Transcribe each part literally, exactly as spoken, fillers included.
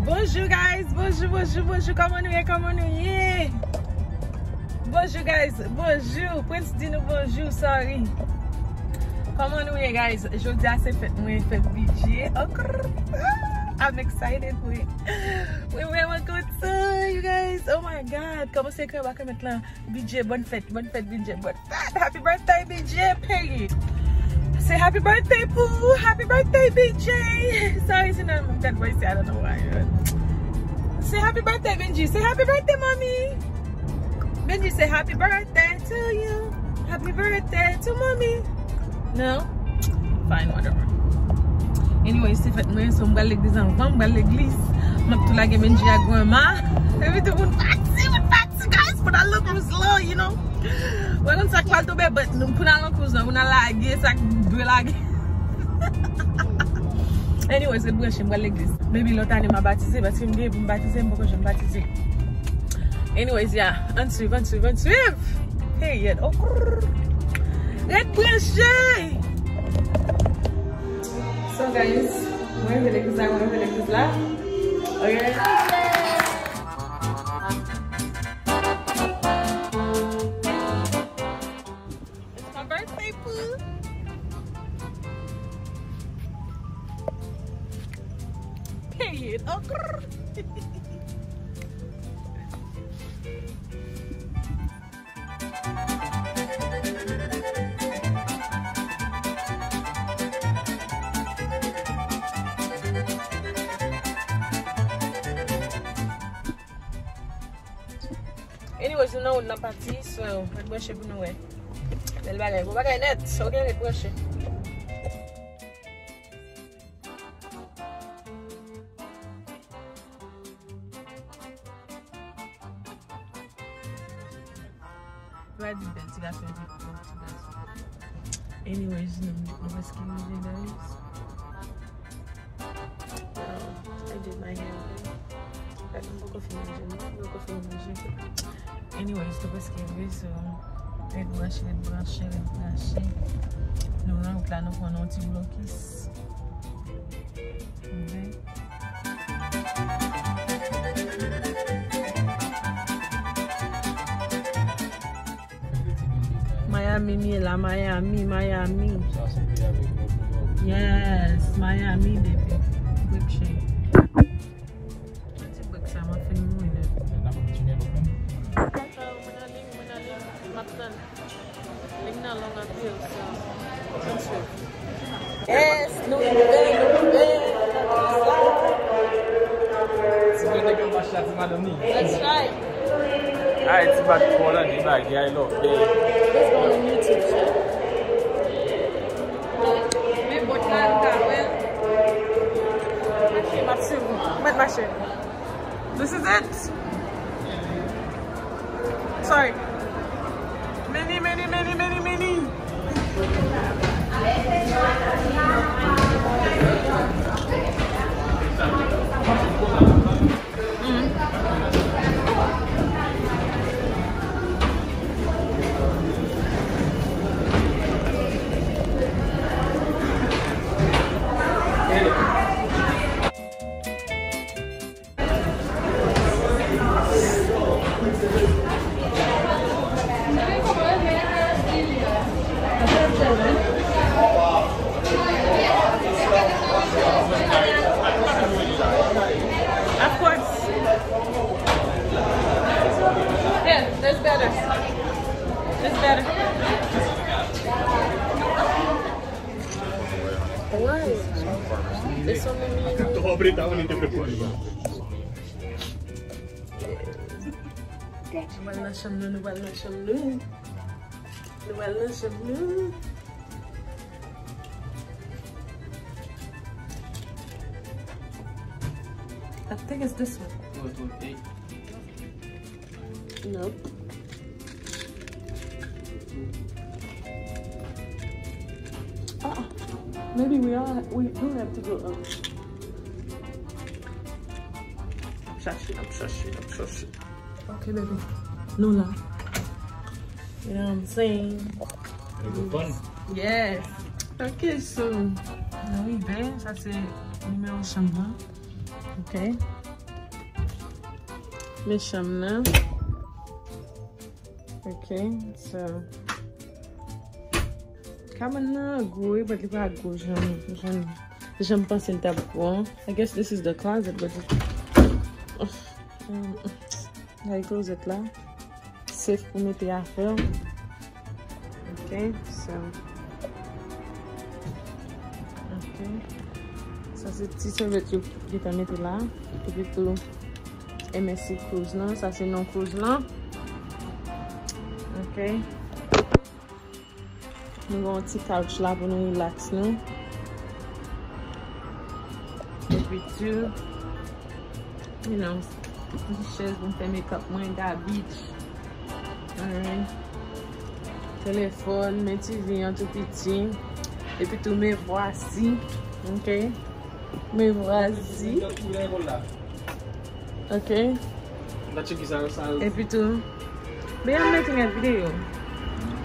Bonjou, guys. Bonjou, bonjou, bonjou. Kòman nou ye? Kòman nou ye? Bonjou, guys. Bonjou. Prince di nou bonjou, sorry. Kòman nou ye, guys? Jodi a se fèt mwen, fèt B J. Oh, krrr. I'm excited, wi. Mwen vrèman kontan, you guys. Oh my God. Kòman se krab ak mèt lan? B J, bòn fèt, bòn fèt, B J, bòn fèt. Happy birthday, B J, period. Say happy birthday, Pooh. Happy birthday, B J. Sorry, se nan m kat voice, I don't know why. Say happy birthday, Benji. Say happy birthday, mommy. Benji, say happy birthday to you. Happy birthday to mommy. No? Fine, whatever. Anyway, se fèt mwen, so m pral legliz anvan, m pral legliz. M ap tou lage Benji ak grandma. Epi tout moun pati, moun pati, guys, pou n al nan cruise lan, you know. Ou konn sa k pral tonbe, but nou, pou n al nan cruise lan, pou n al lage sa k dwe lage. Anyway, se branche, m pral legliz. Maybe lòt ane m a batize, paske m gen pou m batize, m poko janm batize. Anyways, yeah, ann swiv, ann swiv, ann swiv. Period. Oh, krrr. Ret branche. So, guys, mwen rive legliz la, mwen rive legliz la. Ok. It's my birthday, Pooh. Period. Oh, grrr. Anyways, nou nan wout n ap pati, so, ret branche pou nou wè. Bèl bagay, bon bagay nèt, ok, ret branche. Yo pa di bèl ti gason, yo di bon ti gason. Anyways, nou, nou prèske rive, guys. Well, I did my hair, okay? But m poko fin manje, m poko fin manje. Anyways, nou prèske rive, so, ret branche, ret branche, ret branche. Nou nan wout la, nou pran yon ti blokis. Ok. Miami, m ye la, Miami, Miami. Yes, Miami, baby. Break shake. Ti break sa, m ap fin mouri nèt. Mwen ale, mwen ale, m ap tann. Lig nan long anpil, so, ann swiv. Yes, nou rive, nou rive. Ti grenn nèg yo mache a ti madanm ni. That's right. Ay, ti bag kò la, di bagay lò. Let's go on YouTube, chat. Men bòt la, nou ka wè l. Mache, m ap swiv ou. Mèt mache. This is it. Sorry. Many, many, many, many, many. Mm. Of course. Yeah, that's better. That's better. Why? It's so many. Nou pral nan chanm nou, nou pral nan chanm nou. Nou pral nan chanm nou. I think it's this one. No. Ah, maybe we are, we do have to go up. Chache, ap chache, ap chache. Ok, baby. Nou la. You know what I'm saying? Yes. Ok, so, nou rive. Sa se nimewo chanm lan. Ok. Men chanm nan. Ok, so. Kabann nan gwo, wi, but li pa gwo jan, jan, jan m panse l t ap gwo. I guess this is the closet, but it, uf, um, like closet la. Safe pou mete afè w. Ok, so. Ok. Sa se ti sèvyèt yo gentan mete la. Epi tou, M S C cruise lan. Sa se non cruise lan. Ok. Nou gen yon ti couch la pou nou relax nou. Epi tou, you know, yon ti chèz pou m fè makeup mwen, garbage. Alright. Telefòn, men T V an tou piti. Epi tou, me voici. Ok. Me voici. Ok. Epi tou, babe, I'm making a video.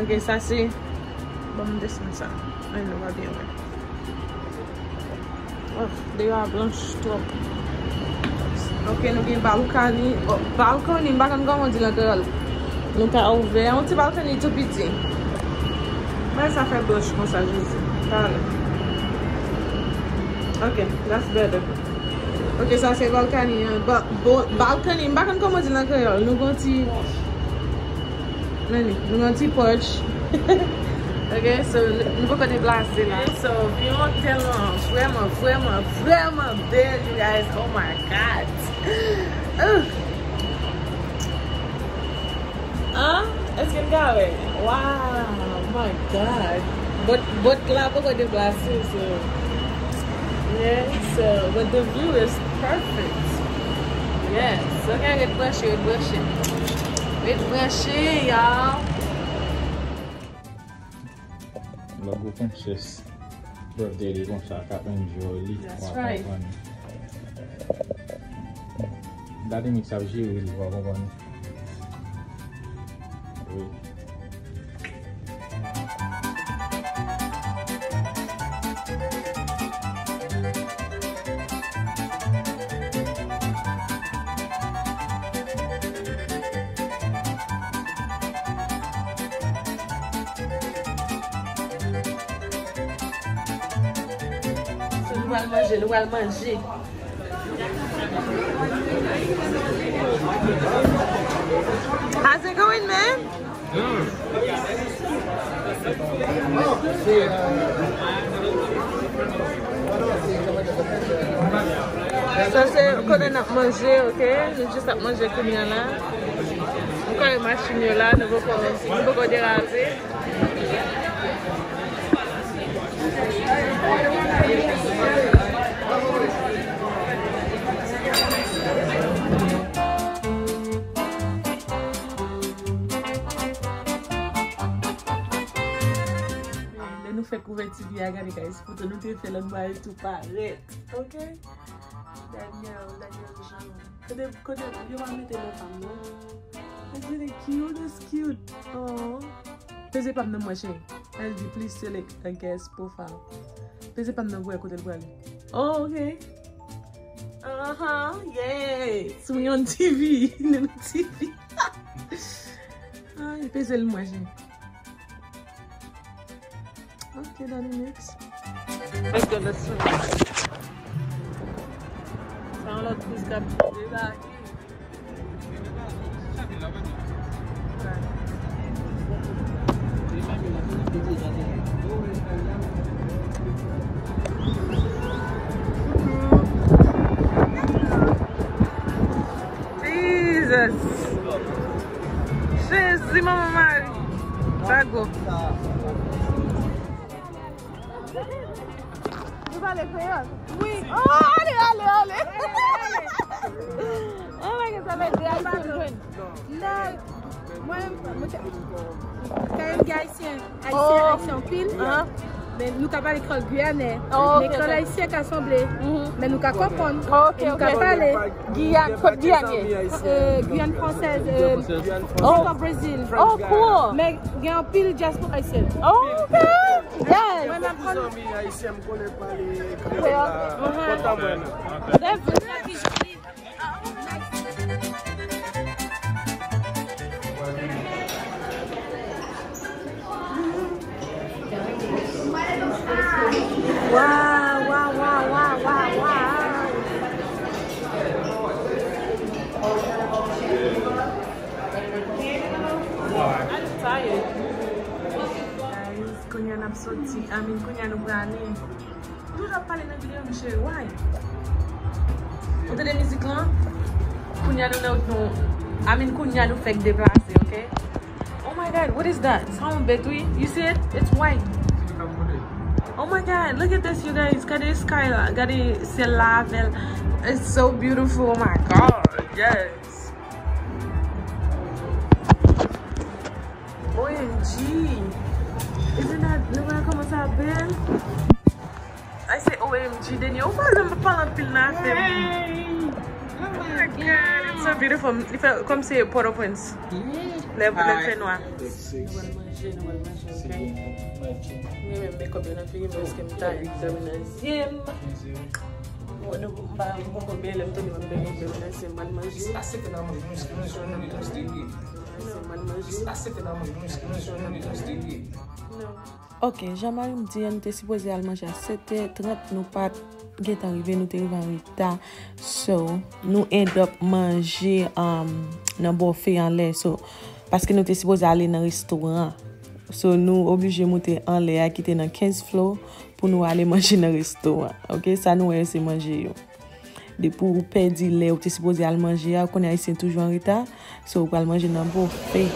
Ok, sa se, bon, m desann sa. Ay, nou pa byen wè. Oh, deyò a blanch twòp. Ok, nou gen balkani. Oh, balkani, m pa konn kòman di l an kreyòl. Nou ka ouvè yon ti balkani tou piti. Men sa fè blanch konsa, Jezi. Talè. Ok, that's better. Ok, sa se balkani an. Ba-, bo-, balkani, m pa konn kòman di l an kreyòl. Nou gon ti, men nou gon ti pòch. Ok, so, n-, nou poko deplase la. So, view otèl lan vrèman, vrèman, vrèman bèl, you guys. Oh my God. Ugh. An? Èske n ka wè? Wow, my God. Bòt, bòt la poko deplase, so. Yeah, so, but the view is perfect. Yes, ok, ret branche, ret branche. Ret branche, y'all. Lòt gwo prensès birthday li konsa, k ap enjoy li, w a konprann. Daddy Mix ap jere li, w a konprann. Wi. So, nou pral manje, nou pral manje. How's it going, man? Sa se kote n ap manje, ok? Nou jis ap manje kounye a la. Nou kore machin yo la, nou poko, nou poko deraze. Lè nou fè kouvèti vye a, gade, guys, foto nou te fè lòt bò a, yo tou parèt. Ok? Daniel, Daniel Jean. Kote, kote, yo pa mete non pa m, non. It's really cute, it's cute. Oh. Peze pa m nan, mwen, cheri. L di, "Please select a guest profile." Peze pa m nan pou wè kote l prale. Oh, ok. Aha, yes. We on T V. Nou nan T V. Ay, peze l, mwen, cheri. Ok, Daddy Mix. Let's go, let's go. Sa yon lòt priz k ap debake. Jesus! Jezi, manman Mari! Sa gwo. Ou pale kreyòl? Wi. Oh, ale, ale, ale. Oh my God, sa fè de Ayisyen m jwenn. Non. Mwen, mwen te, Karayib gen Ayisyen. Ayisyen, Ayisyen anpil. Men nou ka pale kreyòl gwiyanè. Men kreyòl ayisyen ka sanble. Men nou ka konprann. E nou ka pale. Giyàn, kot Giyàn ye? Euh, Guyane française, euh, Brezil. Oh, cool. Men gen anpil dyaspora ayisyen. Oh, ok. Yes. Mwen, m ap konn. Zanmi ayisyen m konnen pale kreyòl la. Kontan mwen. Definitely. N ap soti, I mean, kounye a nou prale. Ou toujou ap pale nan videyo, m cheri, why? Ou tande mizik lan? Kounye a nou nan, nou, I mean, kounye a nou fèk deplase, ok? Oh my God, what is that? Sa yon bèt, wi. You see it? It's white. Oh my God, look at this, you guys. Gade sky la, gade syèl la avè l. It's so beautiful, oh my God, yes. O M G. Isn't that, nou wè kòman sa bèl? I say O M G, Deni, ou pa janm pale anpil nan afè m. Oh my God, it's so beautiful. Li fè kòm se Port-au-Prince. Lè, lè fè nwa. Nou pral manje, nou pral manje, ok? Mwen menm, makeup yo nan figi m, paske m ta egzamine zye m. Mwen, nou, m pa, m poko byen, lè m tounen, m byen, m byen, m pral manje. Mwen manje. Ok, jan mari m di an, nou te sipoze al manje a sèt è trant, nou pa t gentan rive, nou te rive an reta. So, nou end up manje, um, nan bòfe anlè. So, paske nou te sipoze ale nan restoran. So, nou oblije moute anlè a ki te nan kenz floor pou nou ale manje nan restoran. Ok, sa nou wè yo se manje yo. Depi w pèdi lè ou te sipoze al manje a, ou konnen Ayisyen toujou an reta. So, ou pral manje nan bòfe.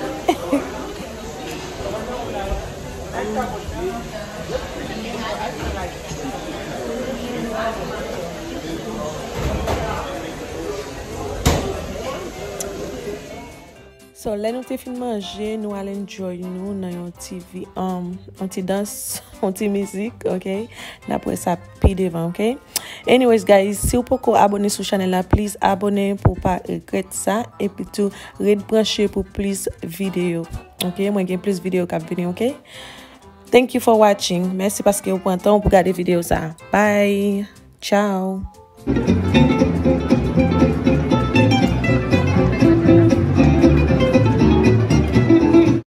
So, lè nou te fin manje, nou al enjoy nou nan yon ti vi-, um, yon ti dans, yon ti mizik, ok? N ap wè sa pi devan, ok? Anyways, guys, si w poko abone sou chanèl la, please abone pou w pa regrèt sa. Epi tou, ret branche pou plis videyo, ok? Mwen gen plis videyo k ap vini, ok? Thank you for watching. Mèsi paske w pran tan w pou gade videyo sa. Bye. Ciao.